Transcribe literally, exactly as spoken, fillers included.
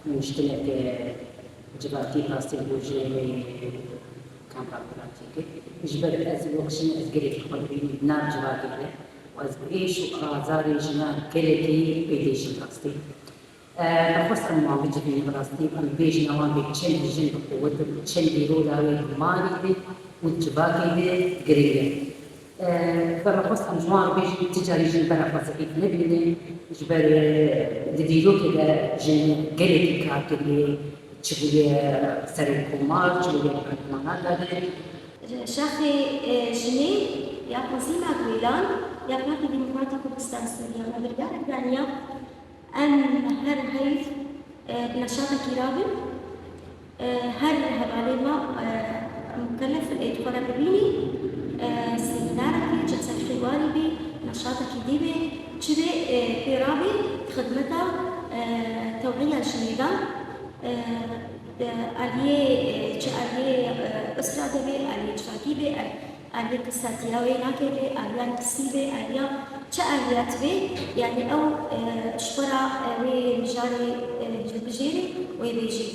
Nuştinek civakî rastî bû ji kampa Kuratî kir. Ji ber ez wek jin ez gelekî xwe dibînim di nav civakê de û ez bi êş û azarê jina gelekî pê têjîm rastî. Me xwest em wan bicivînin rastî, em bêjin wan bê çendî jin bi quwet in, çendî rola wê bi malî de û di civakê de giring e. Ve me xwest em ji wan re bêjin, ti carî jin bera xwe zehîf nebînin, ji ber, e, di dîrokê de jin gelekî kar kiriye, çi bûye serokkomar, çi bûye berhemana dane. Şaxê, e, jinê ya Tenzîma Guêlan ya Partî Demokratî Kurdistan Sûriye me biryarek daniya em her heyv, e, bi neşatekî rabin. E, her hevalê me, e, mukellef in êdî xwe re bibînî, e, semînarekê, celsekî xêwarî bî, neşatekî dî bê, çi bê, e, pê rabê xidmeta, e, tewîya jinê de, e, e, aliyê, e, çi aliyê, e, usra de bê, aliyê civakî bê, e, aliyê kisatiya wê nake bê, aliya nefsî bê, aliya çi aliya tibê, yanî ew, e, ji xwe re, e, wê mijarê, e, hilbijêrê, wê bêjê.